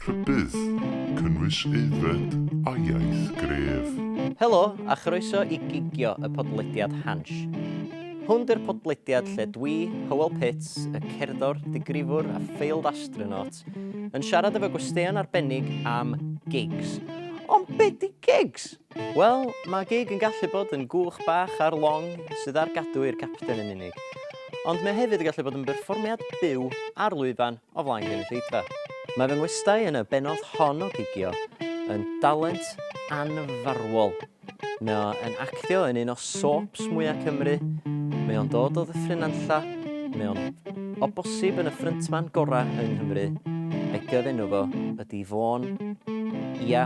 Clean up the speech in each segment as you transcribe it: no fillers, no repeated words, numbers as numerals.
Rhybudd, cynnwys aeddfed a iaith gref. Helo, a chroeso i Gigio, y podlediad Hansh. Hwn 'di'r podlediad lle dwi, Hywel Pitts, y cerddor, digrifwr a failed astronaut, yn siarad efo gwesteion arbennig am gigs. Ond be 'di gigs? Wel, mae gig yn gallu bod yn gwch bach ar long sydd ar gadw i'r capten yn unig. Ond mae hefyd yn gallu bod yn berfformiad byw ar lwyfan o flaen gynulleidfa. Mae fy ngwestai yn y bennod hon o Gigio yn dalent anfarwol. Mae o yn actio yn un o soaps mwyaf Cymru, mae o'n dod o Ddyffryn Nantlla, mae o'n o bosib yn y ffryntman gorau yng Nghymru, a'i gyfenw fo ydy Vaughan, ia,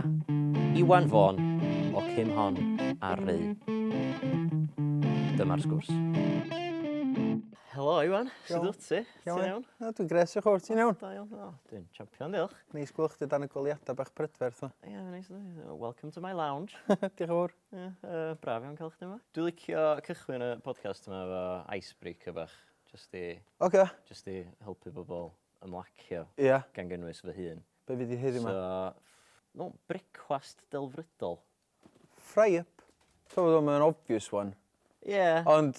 Iwan Vaughan o Cym Hon a Ry. Dyma'r sgwrs. Helo Iwan, sut wyt ti? Ti'n iawn? Na, dwi'n gres o'ch o'r ti'n iawn? Da iawn, o, dwi'n champion, diolch. Neis gweld chdi dan y goleuadau bach prydferth ma. Ie, yeah, neis. Welcome to my lounge. Diolch yn fawr. Ie, yeah, braf iawn cael chdi yma. Dwi'n licio cychwyn y podcast yma efo icebreaker bach, just i, Oce. just i helpu bobl ymlacio. Ie. Yeah. Gan gynnwys fy hun. Be fydd i heddiw yma? So, no, brecwast delfrydol. Fry up. So, mae'n obvious one. Ie. Yeah. Ond,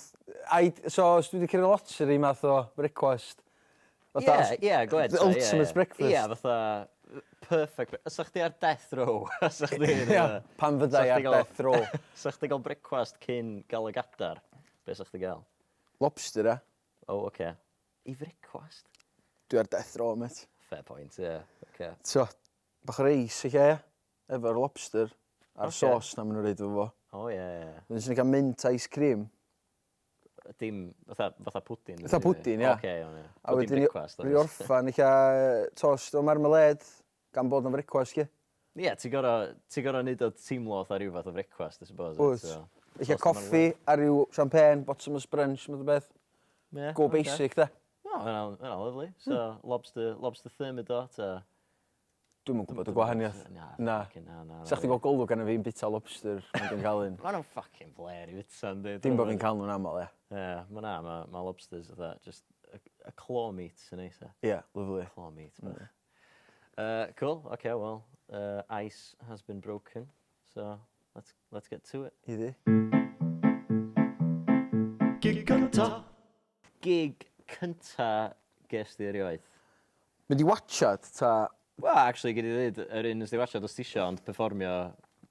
I, so, os dwi wedi cyrraedd lottery math o brecwast. Ie, ie, go ahead. The ultimate breakfast. Ie, fatha perfect. Os chdi ar death row, os chdi... Ie, pan fydda i ar death row. Sa chdi gael brecwast cyn gael y gadar, be sa chdi gael? Lobster, e. O, oh, oce. Okay. I frecwast? Dwi ar death row, mate. Fair point, ie. Yeah. Okay. So, bach o reis, eich ie? Efo'r lobster a'r okay. sauce na maen nhw'n reid efo fo. O, ie, ie. Wedyn sy'n cael mint ice cream. Dim, fatha, fatha pwdin. Fatha pwdin, ie. Oce, iawn, ie. A wedyn i orffan eich tost o marmalade, gan bod yn frecwast, chi. Ie, ti'n gorau ti gorau neud o teimlo fatha rhyw fath o frecwast, I suppose. Wyt. So, Eich coffi a rhyw champagne, bottomless brunch, math o beth. Yeah, Go okay. basic, da. No, hwnna'n lovely. So, hmm. lobster, lobster thermidor, ta... Dwi'm yn gwybod y gwahaniaeth. Na. Na. Fucking na, na. Sa chdi'n gweld golwg arna fi'n bita lobster pan dwi'n cael un. Ma' nhw'n fucking flêr i fita yndi? Dim bod fi'n cael nhw'n aml, ia. Ie, ma' na, ma' ma' lobsters fatha just y y claw meat sy'n neis ia. Ie, lyfli. Claw meat bach. Uh, cool, okay, well, ice has been broken, so let's, let's get to it. Iddi. Gig gynta. Gig cynta ges di erioed? Mynd i watchad ta? Wel, actually, gei di ddeud yr un nes di watchad os ti isio, ond perfformio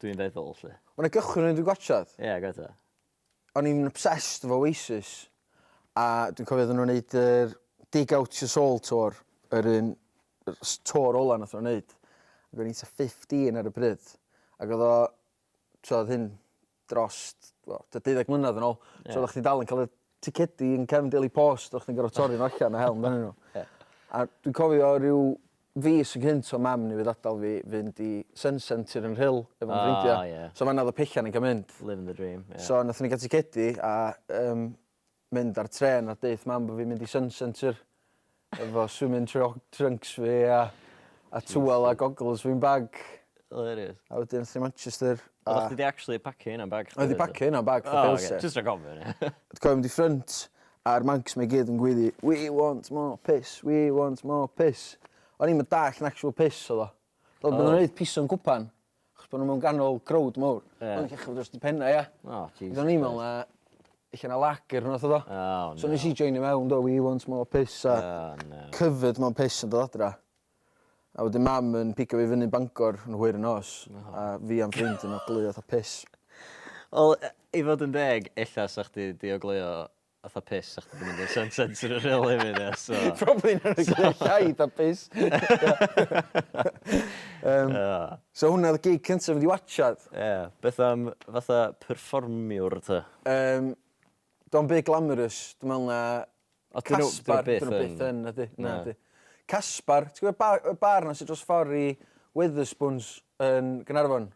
dwi'n feddwl, 'lly. O' 'na gychwyn un dwi'n gwatchad? Ie, yeah, go ahead ta. O'n i'n obsessed efo Oasis, a dwi'n cofio oedden nhw'n neud yr Dig Out Your Soul tour, yr un yr tour ola nath nhw'n neud. Ac o'n i'n tua 15 ar y pryd. Ac oedd o t'o' odd hyn drost, wel, tua deuddeg mlynedd yn ôl. Ie. So oddach chdi dal yn ca'l y ticedi yn cefn Daily Post, oddach chdi'n gor'o' torri nhw allan a hel amdanyn nhw. Ie. A dwi'n cofio ryw fis yn cynt o mam newydd adal fi fynd i Sun Centre yn Rhyl efo'n Ah, ffrindia. ie. So fan'na o'dd y pella'n yn ca'l mynd. Living the dream, ie. So nathon ni ga'l ticedi a yym mynd ar trên a deuth mam bo' fi'n mynd i Sun Centre efo swimming tro- trunks fi a a tywel a goggles fi'n bag. Hilarious. A wedyn athon ni Manchester a... Oeddach chdi 'di actually pacio hynna yn bag chdi? Oedd 'di pacio hynna yn bag fatha O fail safe. Jyst rhag ofn ie. Dwi'n cofio mynd i ffrynt a'r mancs 'ma i gyd yn gweiddi we want more piss, we want more piss. O'n i'm yn dallt yn actual piss oedd o. Fel bod nhw'n neud piso'n cwpan. Achos bod nhw mewn ganol crowd mowr. Ie. O'n i'n llechwedd dros 'u penna ia. Oh Jesus O'n i'n me'wl na ella na lager nath o. Oh no. So nes i joinio mewn do we want more piss a Oh no. covered mewn piss yn dod adra. A wedyn mam yn pigo fi fyny Bangor yn hwyr y nos a fi a'n ffrind yn ogleuo fatha piss. Wel i fod yn deg ella sa chdi 'di ogleuo fatha piss sa chdi 'di mynd i'r Sun Centre yn Rhyl hefyd ia so. Probably nawn ni greu llai da piss. Yym so hwnna o'dd y gig cynta fi 'di watsiad. Ie beth am fatha perfformiwr ta? Yym do'm byd glamorous dwi me'wl na O 'dyn nhw Caspar byth 'dyn nhw byth yn nadi? Na. Nadi. Caspar ti'n gwybod bar y bar 'na sy dros ffor i Wetherspoons yn Gaernarfon?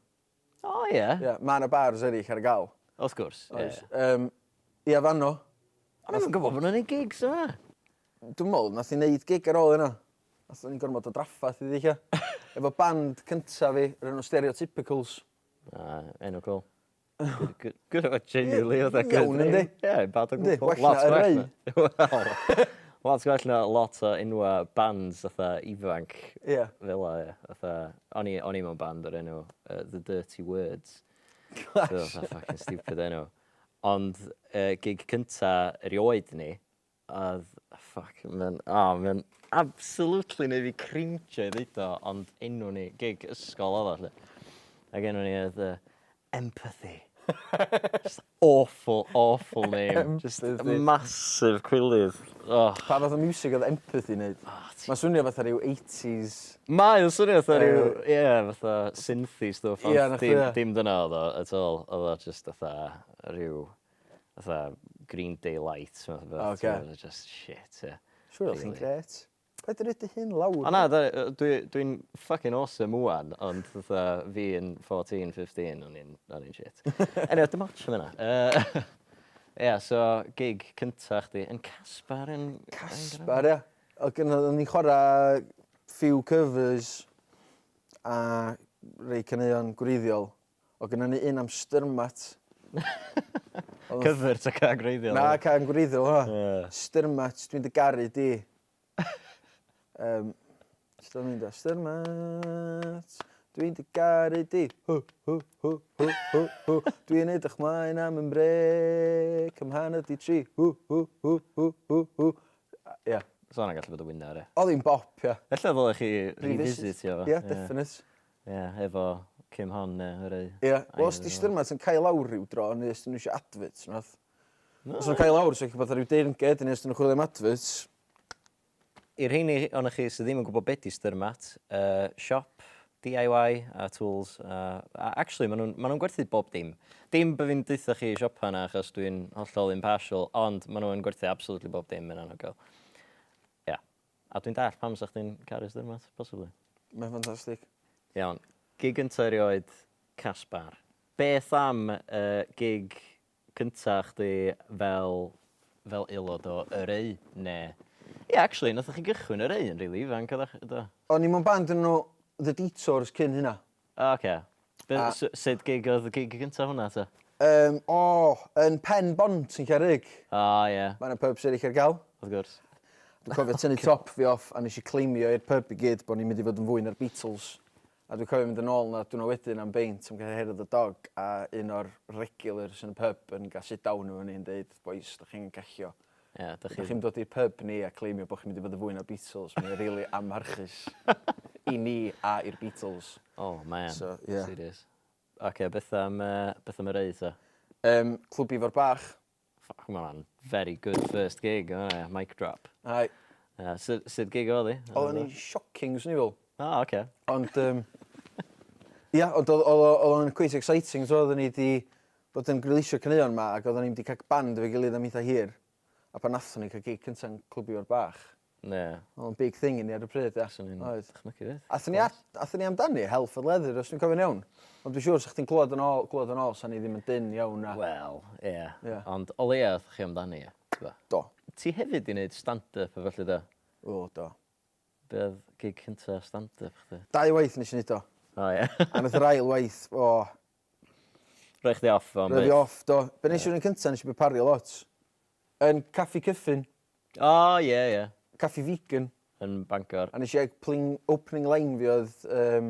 O ie. Ie ma' 'na bars eryll ar ga'l. Wrth gwrs ie. Oes. Yym ia fanno. O'n i'm yn gwybod bo' nw'n neud gigs yma. Dwi'm me'wl nath 'i neud gig ar ôl hynna. Nath o'n i'n gormod o draffath iddi ella. Efo band cynta fi o'r enw Stereotypicals. Ah enw cwl. Good good good o genuinely fatha good Iawn yndi? Ie bad o Yndi, gwbwl. well na Lot yr gwell na. Wel. Lot gwell na lot o enwa bands fatha ifanc. Ie. Fel 'a ie. Fatha o'n i o'n i mewn band o'r enw yy The Dirty Words. Class. So fatha fucking stupid enw. Ond yy gig cynta erioed ni oedd fuck ma'n o ma'n absolutely neud fi crinjo i ddeud o ond enw ni gig ysgol odd o 'lly. Ag enw ni oedd yy Empathy. Just awful, awful name. Just massive cwilydd. Oh. Pa fath o music oedd Empathy neud? Oh, Mae'n swnio fatha rhyw 80s... Mae o'n swnio fatha rhyw, ie, yeah, fatha synthy stuff, ond yeah, dim, dim dyna oedd o at all. Oedd o just fatha rhyw, fatha Green Day Light, math o beth. Okay. Just shit, ie. Yeah. Siwr o'ch chi'n gret. Paid â roid dy hun lawr. O na, dwi, dwi'n fucking awesome ŵan, ond fatha fi yn 14, 15, o'n i'n o'n i'n shit. Anyway, dim ots am hynna. Yy, Ie, so gig cynta chdi yn Casbar yn... Casbar, ia. Oedd gynna, o'n i'n chwarae few covers a rei caneuon gwreiddiol. Oedd gynna ni un am Styrmat. Cover ta can gwreiddiol? Na, can gwreiddiol hwnna. Ie. Styrmat, dwi'n dy garu di. Um, Sut o'n mynd o? Styrmat, dwi'n dy garu di. Hw, hw, hw, hw, hw, hw. Dwi'n edrych mlaen am yn brec, am hanner di tri. Hw, hw, hw, hw, hw, hw. Ie. So hwnna'n gallu bod y winner, ie. Oedd hi'n bop, ie. Ella ddylech chi revisitio fo. Ie, definite. Ie, efo Kim Hon neu hwrê. Ie. Wel, os di Styrmat yn cael lawr rhyw dro, neu os dyn nhw eisiau adverts, nath. Os nhw'n cael lawr, so bod rhyw deyrnged, neu os dyn nhw'n chwilio am adverts. I'r rheini ohonoch chi sydd ddim yn gwybod beth di Styrmat, siop DIY a tools a, a actually maen nhw'n ma nhw gwerthu bob dim. Dim bod fi'n deutha chi siopa yna achos dwi'n hollol impartial, ond maen nhw'n gwerthu absolutely bob dim yn anhygoel. Ia. Yeah. A dwi'n dallt pam sa chdi'n caru Styrmat, possibly. Mae'n ffantastig. Iawn. Gig gynta erioed, Caspar. Beth am uh, gig cynta chdi fel fel aelod o Yr Eu ne'... Ie actually nathoch chi gychwyn Yr Eu yn rili ifanc oddach do? O'n i mewn band yn enw The Detours cyn hynna. O oce. Be' A... sut gig oedd y gig gynta hwnna ta? Yym o yn Pen Bont yn Llanrug. O ie. Ma' 'na pubs eryll ar ga'l. Wrth gwrs. Dwi'n cofio tynnu top fi off a nes i claimio i'r pub i gyd bo' ni'n mynd i fod yn fwy na'r Beatles. A dwi'n cofio mynd yn ôl 'na diwrnod wedyn am beint am gael hair of the dog a un o'r regulars yn y pub yn gael sit down efo ni yn deud boys dach chi'n callio. Ie dach chi... Dach chi'm dod i'r pub ni a claimio bo' chi'n mynd i fod yn fwy na'r Beatles mae o rili amharchus i ni a i'r Beatles. Oh man. So ie. Serious. Ocê beth am yy beth am yr Eu ta? Clwb Ifor Bach. Fuck ma' hwnna'n very good first gig yn fan'na ia, mic drop. Aye. Ie, su- sut gig oedd hi? Oedden ni'n shocking swn i'n feddwl. O oce. Ond yym ia ond o'dd o'dd o o'dd o'n cweit exciting t'mo' oedden ni 'di bod yn releasio caneuon 'ma ac oedden ni'm 'di ca'l band efo'i gilydd am eitha hir. A pan nathon ni ca'l gig cynta yn Clwb Ifor Bach. Ie. O'dd o'n big thing i ni ar y pryd ia. Swn i'n Oedd. dychmygu 'fyd. Athon ni at- athon ni amdani Hell for Leather os dwi'n cofio'n iawn. Ond dwi'n siŵr sa chdi'n clywed yn ôl clywed yn ôl sa ni ddim yn dynn iawn na. Wel, ie. Ie. Ond o leia aethoch chi amdani ia, t'bo'? Do. Ti hefyd 'di neud stand-up a ballu do? O do. Be' o'dd gig cynta stand-up chdi? Dau waith nes i neud o. O ie. A nath yr ail waith, o. Rhoi chdi off o am Rhoi fi byth. off, do. Be' nes i yr un cynta nes i prepario lot. Yn Caffi Kyffin. O ie ie. Caffi vegan. Yn Bangor. A nes i pling, opening line fi oedd um,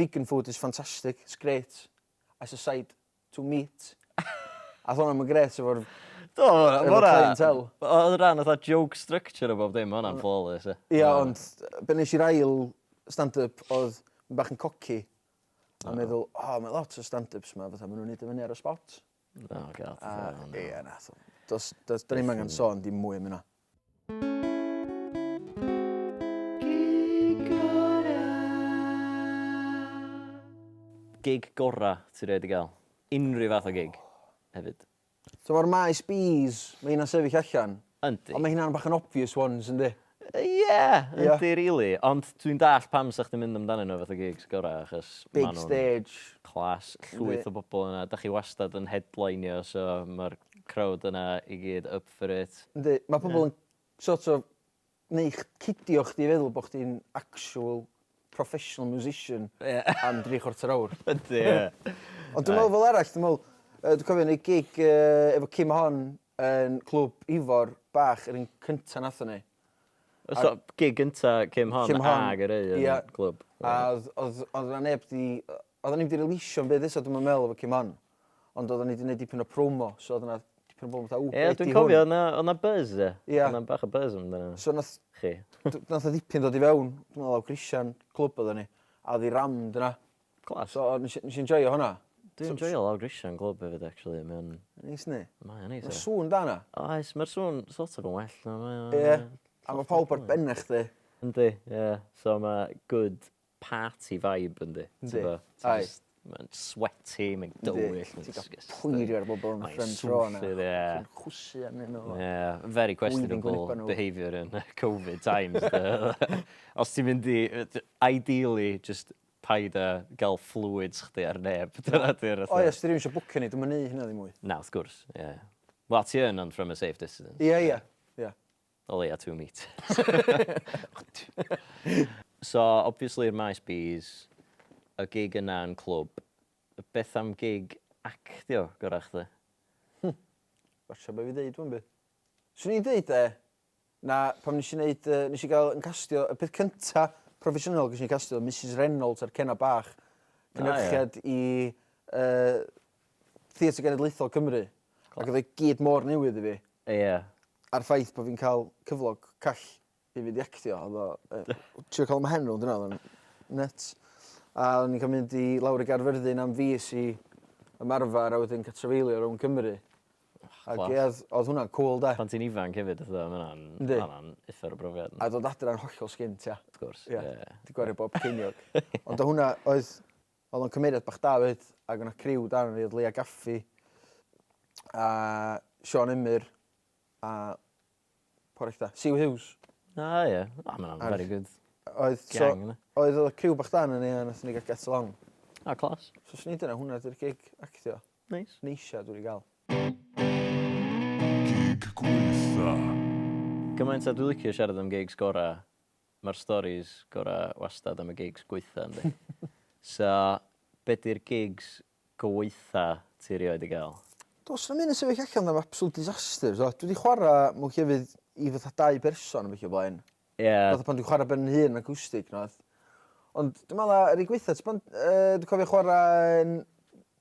vegan food is fantastic, it's great, as a side to meat. A oedd hwnna'n gret efo'r Do, efo clientele. Oedd rhan fatha joke structure o bob dim, ma' hwnna'n flawless ie. Ia, ond be nes i'r ail stand-up oedd bach yn cocky. A meddwl, o, oh, mae lot o stand-ups ma, fatha, maen nhw'n neud o fyny ar y spot. Oh god. A, ie, na. Does, does, da ni'm angen sôn dim mwy am hynna. Gig gora ti rioed 'di gael? Unrhyw fath o gig hefyd. So mae'r maes bees, mae hynna'n sefyll allan. Yndi. Ond mae hynna'n bach yn obvious ones, yndi? Ie, yndi rili. Ond dwi'n dallt pam sa chdi'n mynd amdanyn nhw fatha gigs gorau achos Big ma' nhw'n stage. Class, llwyth o bobl yna. Da chi wastad yn headlineio so mae'r crowd yna i gyd up for it. Yndi, mae pobl yn sort of neu cidio chdi i feddwl bod chdi'n actual professional musician yeah. am dri chwarter awr. Yndi, ie. Ond dwi'n meddwl fel arall, dwi'n meddwl, dwi'n cofio neud gig efo Kim Hon yn clwb Ifor bach, yr un cynta nathon ni. So, gig gynta Kim Hon, Kim Hon ag yr ei yn glwb. A oedd, oedd, oedd na neb di... Oedden ni'm di releasio'm byd eto, dwi'm yn meddwl, efo Kim Hon. Ond oedden ni di wneud dipyn o promo, so oedd yna dipyn o bobl fatha, ww, Ie, be dwi'n di cofio, hwn? oedd 'na buzz, ie. Ie. Oedd 'na bach o buzz amdano So nath, chi. nath o ddipyn dod i fewn, dwi'n meddwl, lawr grisiau'n clwb oedden ni, a oedd hi rammed yna. Class. So nes i, nes i enjoyo hwnna. Dwi'n enjoyo lawr grisiau'n glwb hefyd, actually. Mae'n... Neis ni. Mae'n neis. Mae sŵn da na. Oes, mae'r sŵn sort of yn well. Na, mae, Ie. A mae pawb ar ben chdi. Yndi, ie. So mae good party vibe yndi. Yndi. Aye. Mae'n sweaty, mae'n dywyll, mae'n Ti'n cael disgusting. poeri ar bobl yn y Mae'n front row yna. swnllyd, ie. Chwysu arnyn nhw. Yeah, very questionable gwlypa nhw. behaviour in Covid times. de. Os ti'n mynd i, ideally, just paid â gael fluids chdi ar neb. Dyna di'r O ie, os di rhywun eisiau bwcio ni, dwi'm yn neud hynna ddim mwy. Na, wrth gwrs, ie. Yeah. Wel, ti yn, ond from a safe distance. Ie, ie. Ie. O leia 2 metres. So, obviously, yr Maes Bees, y gig yna yn clwb. Beth am gig actio gorau chdi? Watsio be fi ddeud wan by. Swn i'n deud de, na pan nes i neud, uh, nes i gael yn castio, y peth cynta proffesiynol ges i'n castio, Mrs Reynolds ar Cenna Bach, cynhyrchiad i uh, Theatr Genedlaethol Cymru. Ac oedd e gyd mor newydd i fi. Ie. Yeah. A'r ffaith bod fi'n cael cyflog call i fynd i actio, oedd o... Yy, trio cael 'mhen rownd hynna, oedd o'n nuts. A o'n i'n cael mynd i lawr i Gaerfyrddin am fis i ymarfer a wedyn cael trafeilio rownd Cymru. Ac Class. ie, oedd, oedd hwnna'n cool de. Pan ti'n ifanc hefyd, fatha, ma' hwnna'n Yndi. ma' hwnna'n uffar o brofiad. A dod adra'n hollol sgint, ia. Wrth gwrs, Ie. ie. Di gwario bob ceiniog. Ond o hwnna oedd, oedd o'n cymeriad bach da 'fyd, ac o'na criw da arnon ni, oedd Leah Gaffey a Siôn Emyr a pwy arall 'da? Siw Hughes. Ah, ie. Ah, ma' hwnna'n very good Oedd, so, gang, yna. oedd oedd criw bach da arnon ni a nathon ni gael get along. Ah, class. So swn i'n dyna hwnna di'r gig actio. Nice. Neisia dwi wedi gael. Gig gwaetha. Gymaint a dwi'n licio siarad am gigs gorau, mae'r stories gorau wastad am y gigs gwaetha, yndi? So, be di'r gigs gwaetha ti erioed 'di gael? Does na'm un yn sefyll allan am absolute disaster, so dwi 'di chwarae mewn llefydd i fatha dau berson a ballu o blaen. Ie. Fatha pan dwi'n chwarae ben 'yn hun acoustic nath. Ond dwi'n meddwl yr un gwaetha, ti'n bod, yy, dwi'n cofio chwarae yn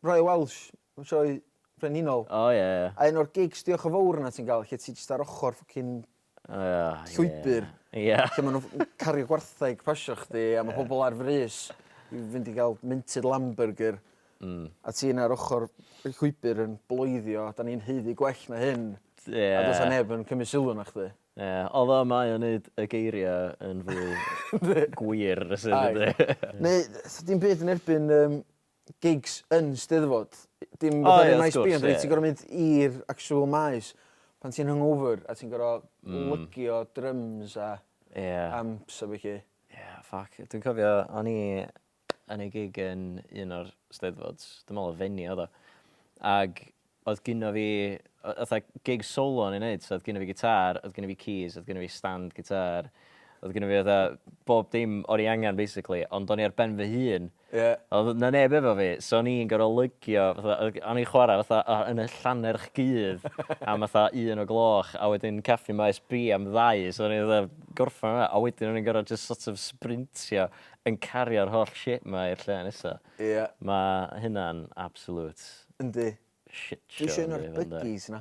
Royal Welsh, mewn sioe frenhinol. O ie, ie. A un o'r gigs diolch yn fawr yna ti'n gael, lle ti jyst ar ochr ffwcin llwybr. Ie. Lle maen nhw'n cario gwartheg pasio chdi a mae pobl ar frys i fynd i gael minted lamb burger. A ti yna ar ochr y llwybr yn bloeddio, da ni'n haeddu gwell na hyn. Ie. A does 'na neb yn cymryd sylw na chdi. Ie, although mae o'n neud y geiriau yn fwy gwir, sydd Aye. ydy. Neu, dim byd yn erbyn um, gigs yn Steddfod. Dim O, fatha ie, yr wrth maes B, gwrs, ond reit ie. ti'n gorfod mynd i'r actual maes pan ti'n hungover a ti'n gorfod lygio drums a Ie. amps a felly. Ie, fuck. Dwi'n cofio, o'n i yn ei gig yn un o'r Steddfods, dwi'n meddwl y Fenni oedd o, ag oedd gynno fi, fatha gig solo o'n i'n neud, so oedd gynno fi gitar, oedd gynno fi keys, oedd gynno fi stand gitar, oedd gynno fi fatha bob dim o'n i angen basically, ond o'n i ar ben fy hun. Ie. Oedd 'na neb efo fi, so o'n i'n gorfod lygio, fatha, o'n i'n chwarae fatha yn y llannerch gudd am fatha 1 o gloch, a wedyn Caffi Maes B am 2, so o'n i'n fatha gorffen yna, a wedyn o'n i'n gorfod just sort of sprintio yn cario'r holl shit ma i'r lle nesa. Ie. Mae hynna'n absolute Yndi. shit show. Dwi eisiau un o'r yndi, fod yn deg. buggies na.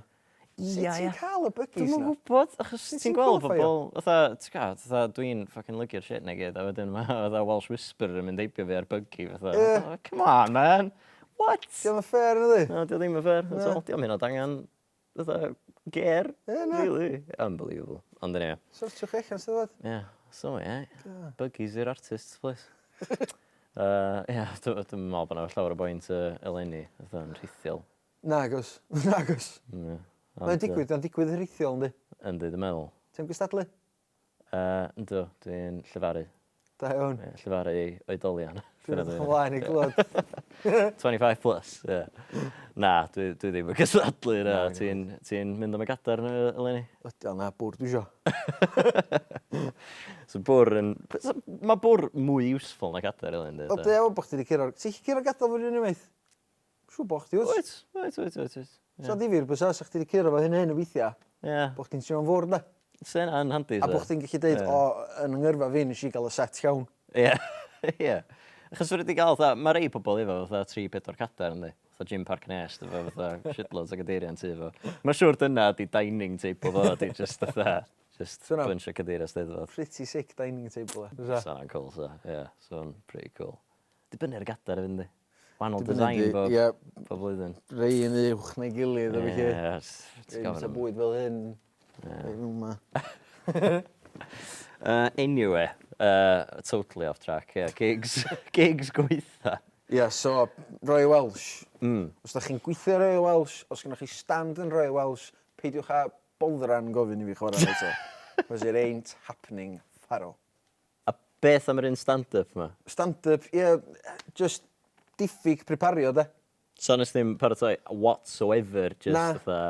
Ia, Sut ti'n ia. cael y buggies Dwi'm yn na? gwybod, achos Sut ti'n ti'n gweld qualifio? pobl, fatha, ti'n gwybod, fatha, dwi'n fucking lygio'r shit na gyd, a wedyn mae fatha Welsh Whisperer yn mynd heibio fi ar buggy, fatha, Ie. oh, come on, man, what? Dio'm yn fair, yndi? No, dio ddim yn fair, at all. Dio'm hyd yn oed angen, fatha, ger, Ie, na. really. Unbelievable. Ond anyway, Sortiwch chi allan, Steddfod. yeah, so yeah, buggies i'r artists, please. Yeah, dwi'n meddwl bod 'na llawer o bwynt eleni, fatha'n rhithiol. Nagos. Nagos. Yeah. Mae'n digwydd, mae'n digwydd yn rhithiol, yndi? Yndi, dwi'n meddwl. Ti'n gystadlu? Yndw, dwi'n llefaru. Da iawn. Ie, llefaru i oedolion. Dwi'n Dyna edrych ymlaen i glywed. 25 plus, ie. Na, dwi ddim yn cystadlu, na. Na, Ti'n ti mynd am y gadar yn eleni? Ydy, na, bwr dwi isio. So bwr yn... So, mae bwr mwy useful na gadar eleni, O, yndi? dy iawn bod chdi wedi curo'r... Ti'n curo'r gadal fod yn unwaith? Siŵr bo chdi, wyt? Wyt, wyt, wyt, wyt, wyt. So difyr bysa, sa chdi wedi curo fo hyn hyn o weithiau, Ie. bo chdi'n trio fwrdd, da. Sa hynna'n handi A sa? bo' chdi'n gallu deud o yn 'y ngyrfa fi nes i ga'l y set llawn. Ie ie. Achos fedri di ga'l fatha, ma' rei pobol efo fatha tri pedwar cadair yndi? Fatha Jim Parc Nest efo fatha shitloads o gadeiriau yn tŷ fo. Ma'n siŵr dyna 'di dining table fo 'di jyst fatha jyst bunch o cadeiriau Steddfod. Pretty sick dining table e. Fysa? Sa hwnna'n cwl 'sa, ie. Sa fo'n pretty cool. Dibynnu ar y gadair hefyd yndi? Wahanol design bob, yeah. bob blwyddyn. Rei yn uwch na'i gilydd a felly. Ie, ti'n gofyn. Rei bwyd fel hyn. Rei fel yma. Anyway, totally off track, yeah. Gigs, gigs gweitha. Ie, yeah, so Royal Welsh. Os da chi'n gweithio Royal Welsh, os gennych chi stand yn Royal Welsh, peidiwch â boddran gofyn i fi chwarae eto. Cos it ain't happening, Faro. A beth am yr un stand-up 'ma? Stand-up, ie, jyst diffyg prepario 'de. So nes di'm paratoi whatsoever, jyst Na. fatha...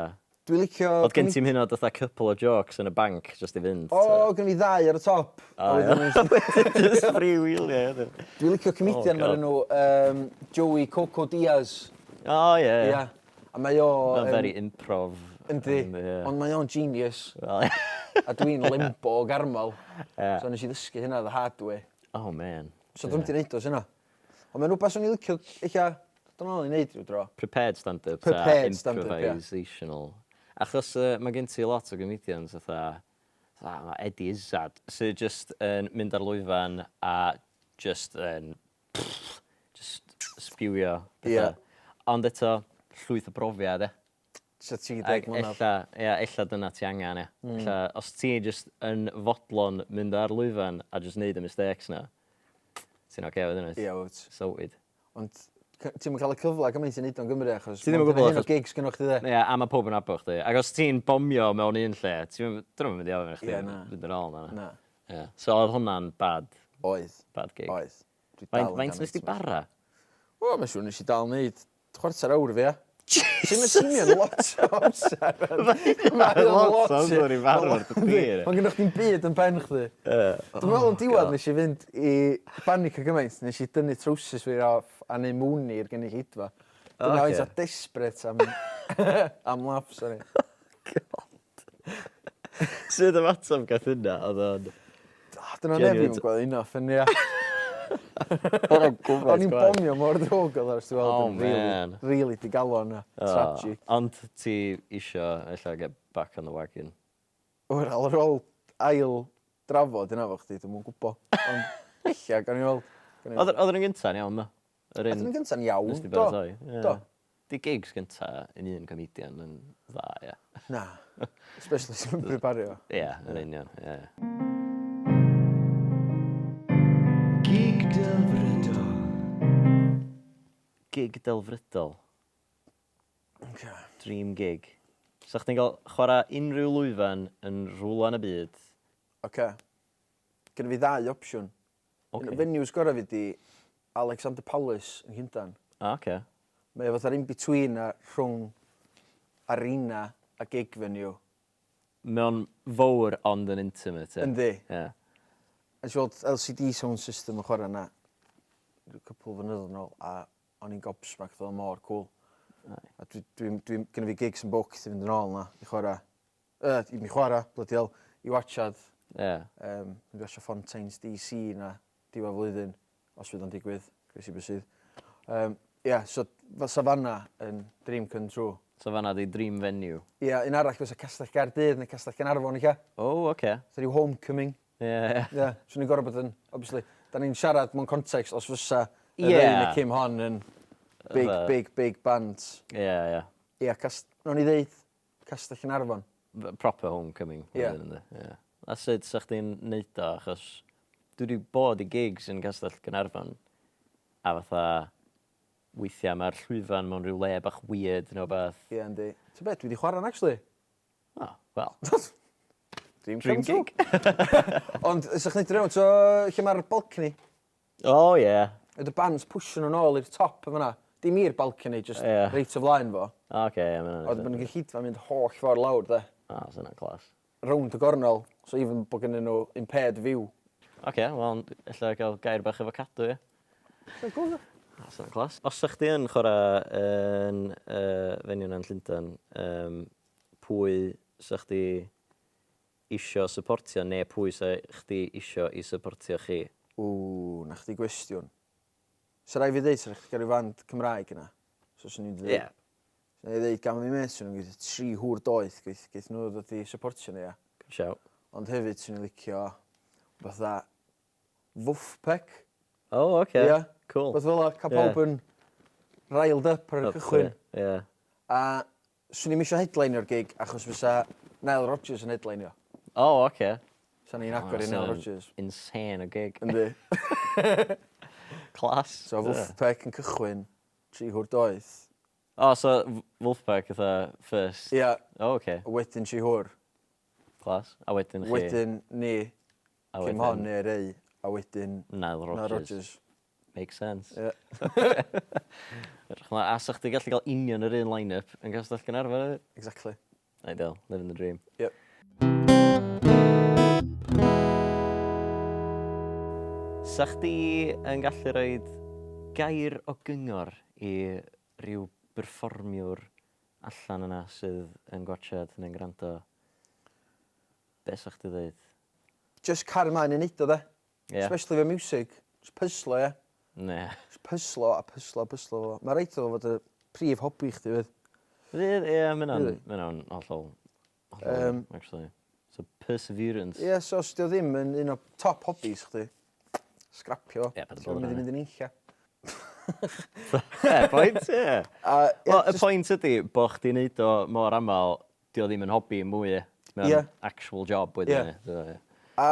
Dwi'n licio... O'dd gen ti'm hyd yn o'd fatha couple o jôcs yn y banc jyst i fynd O, ta? gen fi ddau ar y top. O iawn. Wedyn jyst freewheelio wedyn. Dwi'n licio comedian oh, o'r enw um, Joey Coco Diaz. O oh, ie. Yeah. Ia. A mae o... Mae'n very improv. Yndi. Yeah. Ond mae o'n genius. Well, a dwi'n limbo o garmel. Yeah. So nes i ddysgu hynna the hard way. Oh man. So yeah. dwi'n wedi neud o hynna. Ond mae'n rhywbeth o'n i licio, eich dod yn ôl i neud rhyw dro. Prepared stand-up. Prepared stand-up, yeah. Improvisational. Achos uh, mae gen ti lot o comedians fatha, fatha mae Eddie Izzard, sydd just yn mynd ar lwyfan a just yn just sbiwio Ie. petha. Ond eto, llwyth o brofiad, ia. Tua 30 Ac mlynedd. ella, ia, ella dyna ti angen, ia. Ella, os ti jyst yn fodlon mynd ar lwyfan a jyst neud y mistakes 'na, ti'n ocê wedyn wyt? Ie, wyt. Sorted. Ond ti'm yn cael y cyfle gymaint i neud o'n Gymru achos... Ti ddim yn gwbod achos... achos- gigs gynno chdi de. Ie, a ma' pawb yn nabod chdi. Ac os ti'n bomio mewn un lle, ti'm yn... 'dyn nhw'm yn mynd i ofyn i chdi Ie, na. fynd yn ôl na. Na. Ie. So oedd hwnna'n bad, Oedd. bad gig. Oedd. Dwi dal Faint, yn faint nes di bara? O, mae'n siŵr nes i dal wneud chwarter awr fi, ia. Sy'n mynd swnio'n lot o amser. Mae'n lot o amser i farw ar dy dir. Mae'n gynnwch chdi'n byd yn pen chdi. Dwi'n meddwl yn diwedd nes i fynd i banico gymaint, nes i dynnu trowsus fi off a neud mwni i'r gynulleidfa. Dyna faint o desperate am, am laughs o'n i. God. Sut ymateb gath hynna? Oedd o'n... Dyna neb fi'n gweld un off yn ia. O'n i'n bomio mor ddrwg oedd o'r Oh man. Really, really digalon a tragic. Ond ti isio ella get back on the wagon. Wel, ar ôl ail drafod yna fo chdi, dwi'm yn gwybod. Ond ella, gawn ni weld. Oedd yr un gynta'n iawn, ddo? Yr un gynta'n iawn, do. Do. Do. Di gigs gynta yn un comedian yn dda, ia. Na. Especially sy'n prepario. Ie, yn union, ie. Gig delfrydol. Gig delfrydol. Okay. Dream gig. Sa chdi'n cael chwarae unrhyw lwyfan yn rhywle yn y byd. Oce. Gynna fi ddau opsiwn. Ocê. Un o venues gorau fi 'di Alexander Palace yn Llundain. O ocê. Mae o fatha'r in-between 'na rhwng arena a gig venue. Mae o'n fowr ond yn intimate ie? Yndi. Ie. Nes i weld LCD Sound System yn chwarae 'na rhyw cwpl o flynyddoedd yn ôl a o'n i'n gobsmacked oedd o mor cŵl. A dwi dwi dwi gynna fi gigs yn booked i fynd yn ôl 'na i chwarae. Yy, i mi chwara, bloody hell, i watchad. Ie. Yym, mynd i watsio Fontaines DC 'na diwedd flwyddyn, os fydd o'n digwydd, croesi bysedd. Yym, ie, so fysa fanna yn dream come true. So fanna 'di dream venue? Ie, un arall fysa Castell Gaerdydd neu Castell Gaernarfon ella. O, oce. Fatha ryw homecoming. Ie, ie. Ie, swn i'n gorfod bod yn, obviously, 'dan ni'n siarad mewn context os fysa y Ie. Rain a Kim Hon yn big, Fatha- big, big band. Ie, ie. Ie, Cast-, nawn ni ddeud Castell Caernarfon. Proper homecoming. Ie. Ie. A sut sa chdi'n neud o, achos dwi wedi bod i gigs yn Castell Caernarfon, a fatha, weithiau mae'r llwyfan mewn rhyw le bach weird neu wbath. Ie, yndi. Ti'n beth, dwi wedi chwarae actually. Oh, wel. Dream, Dream come true. gig. Ond, sa chdi'n drew, so, lle mae'r balcony? Oh, ie. Yeah. Ydy bands pwysio nhw'n ôl i'r top yn fan'na. Dim i'r balcony, just Ie. reit o flaen fo. Oce, ie, ma' hynna'n Oedd bod yn gynulleidfa mynd holl ffordd lawr, de. O, sa hynna'n class. Rownd y gornel, so even bod gennyn nhw impaired view. Oce, wel, ella gael gair bach efo Cadw, ie. Sa'n cool, de? O, sa hynna'n class. Os sa chdi yn chwarae yn uh, venue na'n Llundain, um, pwy sa chdi isio syportio neu pwy 'sa chdi isio i syportio chi? Ww, 'na chdi gwestiwn. Sa raid fi ddeud sa chdi gael rhyw fand Cymraeg yna. So swn i'n dweud... Ie. Swn i'n dweud gan fi mêts nhw'n gweithio tri hŵr doeth, geith, geith nhw ddod i supportio ni, ia. Good shout. Ond hefyd swn i'n licio fatha Wolfpack. Oh, oce. Ia. Cool. Beth fel 'a, cael pawb yn riled up ar y cychwyn. Ie. A Swn i'm isio headlineio'r gig achos fysa Nile Rodgers yn headlineio. O oce. Sa ni'n agor i Nile Rodgers. Insane o gig. Yndi. Class. So Wolfpack yn cychwyn, Tri Hwr Doeth. O so Wolfpack fatha first? Ia. O oce. A wedyn Tri Hwr. Class. A wedyn chi? Wedyn ni, Cym Hon neu Ray, a wedyn Nile Rodgers. Nile Rodgers. Makes sense. Ie. Edrych ymlaen. A sa chdi gallu cael union yr un line-up yn Castell Gaernarfon hefyd? Exactly. Ideal. Living the dream. Yep. Sa chdi yn gallu rhoid gair o gyngor i ryw berfformiwr allan yna sydd yn gwatsiad neu'n gwrando? Be sa chdi ddeud? Just cario mlaen i neud o de. Ie. Especially efo miwsig. Jyst pyslo ia. Ne. Jyst pyslo a pyslo a pyslo fo. Mae reit iddo fo fod y prif hobi chdi fydd. Fydd, ie, ma' hynna'n Really? ma' hynna'n hollol hollol actually. So perseverance. Ie, so os 'di o ddim yn un o top hobbies chdi, scrapio fo. Ie, paid â Ti'n mynd botheran, i mynd yn unlla. Fair point, ie. A ie, Wel, y jyst- pwynt ydy bo' chdi'n neud o mor aml, 'di o ddim yn hobi mwy. Mae o'n Ie. actual job wedyn. Ie. So, ie. A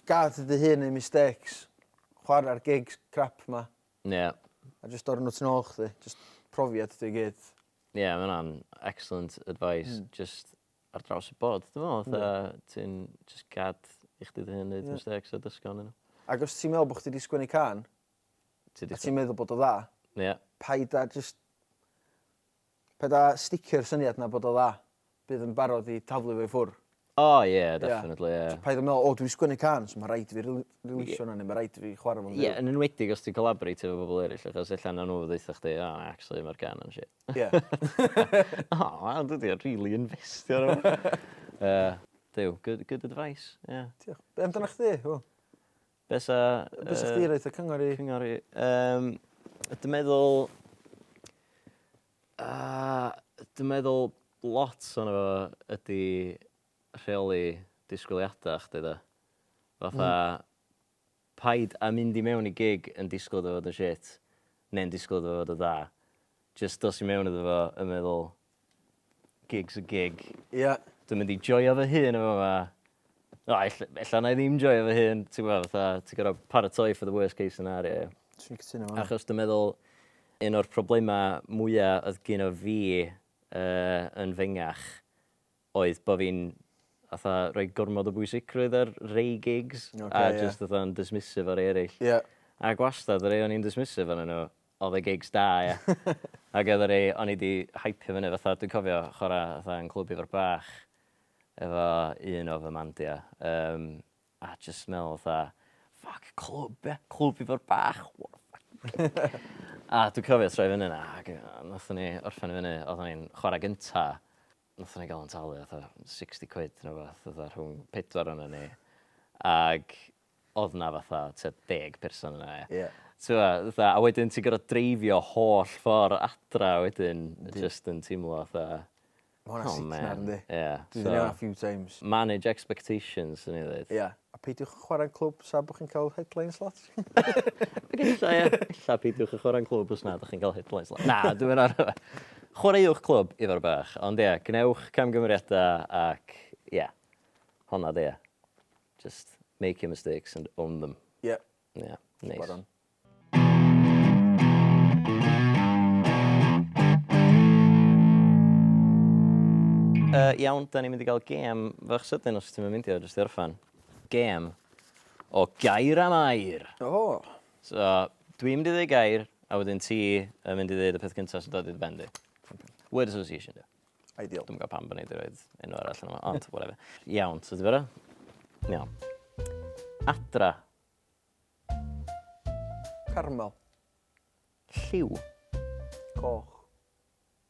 gad dy hun neud mistakes, chwarae'r gigs crap 'ma. Ie. A jyst dorri nhw tu nôl chdi, jyst profiad 'di o i gyd. Ie, yeah, mae hwnna'n excellent advice, just ar draws y bod, dwi'n meddwl, fatha, ti'n just gad i chdi dy hun neud mistakes a dysgu ohonyn nhw. Ac os ti'n meddwl bod chdi 'di sgwennu cân, a ti'n meddwl bod o dda, paid â jyst, paid â sticio'r syniad 'na bod o dda. Bydd yn barod i taflu fo i ffwr. O ie, definitely, ie. So paid â meddwl, o dwi'n sgwennu cân, so mae rhaid i fi releasio hwnna, neu mae rhaid i fi chwarae fo'n fyw. Ie, yn enwedig os ti'n collaboratio efo bobl eraill, achos ella na nhw ddeutha chdi, o, actually, mae'r gân yn shit. Ie. O, wel, dwi 'di rili investio arno fo. Yy, Duw, good, good advice, ie. Diolch. Be amdano chdi, Huw? Be sa... Be sa chdi roid y cyngor i... Cyngor i... Um, dwi'n meddwl... Dwi'n meddwl lot ohono fo ydi rheoli disgwyliadau chdi de. Fatha, paid â mynd i mewn i gig yn disgwyl iddo fod yn shit, neu'n disgwyl iddo fod yn dda. Jyst dos i mewn iddo fo yn meddwl, gig's a gig. Ia. Dwi'n mynd i joio fy hun efo fo. O, ella, ella na i ddim joio fy hun, ti'n gwybod, fatha, ti'n gorfod paratoi for the worst case scenario. Swn i'n cytuno efo hwnna. Achos dwi'n meddwl, un o'r problemau mwyaf oedd gynno fi uh, yn fengach oedd bod fi'n fatha rhoi gormod o bwysigrwydd ar rei gigs Ocê, a ie. jyst fatha'n dismissive ar rei eraill. Ie. A gwastad y rei o'n i'n dismissive arnyn nhw, oedd y gigs da, ia. Ac oedd y rei o'n i 'di hypio fyny, fatha dwi'n cofio chwarae fatha yn Clwb Ifor Bach efo un o fy mandia, yym, a jyst meddwl fatha, fuck, clwb, ia, Clwb Ifor Bach, what a fucking gig. A dwi'n cofio troi fyny 'na ac yy nathon ni orffen i fyny, oeddan ni'n chwarae gynta, nathon ni gael yn talu fatha 60 quid neu rwbath fatha rhwng pedwar ohonon ni, ag oedd 'na fatha tua deg person yna ia. Ie. T'mo' fatha a wedyn ti'n gor'o' dreifio holl ffor adra wedyn jyst yn teimlo fatha Ma' hwnna'n oh sicnar man. yndi? Ie. Dwi 'di neud hwnna few times. Manage expectations swn i'n ddeud. Ie. A peidiwch yn chwarae'n clwb sa bo' chi'n cael headline slot. Ac ella ie, ella peidiwch â chwarae'n clwb os na 'dach chi'n cael headline slot. Na, dwi'm yn ar- Chwaraewch clwb Ifor bach, ond ie, gwnewch camgymeriadau ac ie, honna 'di e. Just make your mistakes and own them. Ie. Ie, neis. Spot on. Uh, iawn, da ni'n mynd i gael gêm fach sydyn os ti'n mynd i o, jyst i orffan. Gêm o gair am air. O! Oh. So, dwi'n mynd i ddweud gair, a wedyn ti yn mynd i ddweud y peth cyntaf sy'n dod i dy ben di. Word association, di. Ideal. Dwi'm yn gwybod pam bod ni wedi rhoi enw arall yna, ond whatever. Iawn, so ti'n barod? Iawn. Adra. Caramel. Lliw. Coch.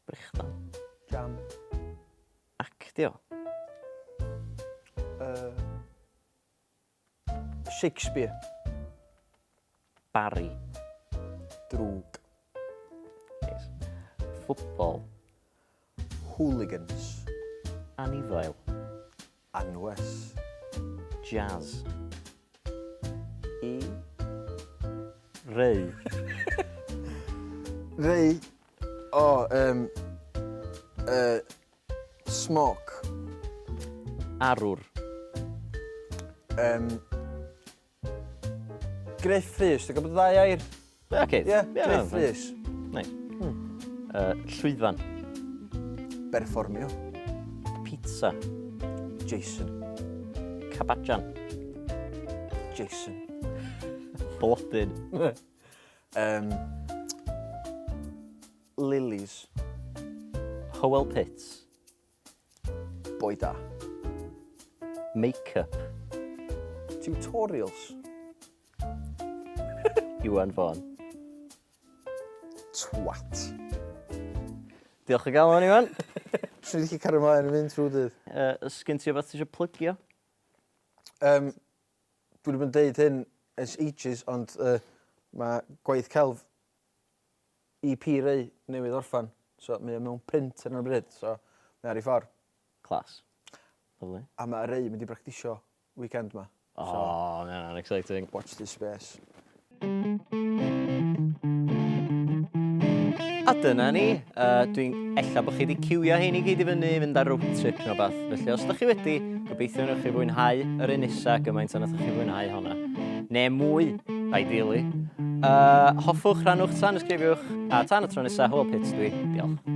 Brechdan. Jam. Actio. Shakespeare. Barry. Drwg. Nice. Ffwbol. Hooligans. Anifail. Anwes. Jazz. I. Reu. Reu. O, um, uh, smoke. Arwr. Um, Gruff Rhys, dwi'n gwybod y ddau air? Oce. Ie, yeah, Gruff Rhys. Nice. Llwyfan. Berfformio. Pizza. Jason. Cabajan. Jason. Blodyn. Lilies. Hywel Pitts. Boi da. Make-up. Tutorials. Iwan Fôn. Twat. Diolch o galon, Iwan. Swn i wedi cario ymlaen yn mynd trwy dydd. Sgyn ti wbath ti eisiau plygio? Dwi wedi bod yn deud hyn ers ages, ond mae gwaith celf EP Ray newydd orffan. So mae o mewn print ar hyn o bryd, so mae ar ei ffordd. Class. Lovely. A mae Ray mynd i bractisio weekend ma. O, oh, mae hwnna'n exciting. Watch this space. A dyna ni. Dwi'n ella bod chi wedi ciwio hein i gyd i fyny i fynd ar road trip neu beth. Felly os ydych chi wedi, gobeithio newch chi fwynhau yr un nesa gymaint a nathoch chi fwynhau honna. Neu mwy, ideally. Hoffwch, rhannwch, tanysgrifiwch, a tan y tro nesa, Hywel Pitts dwi. Diolch.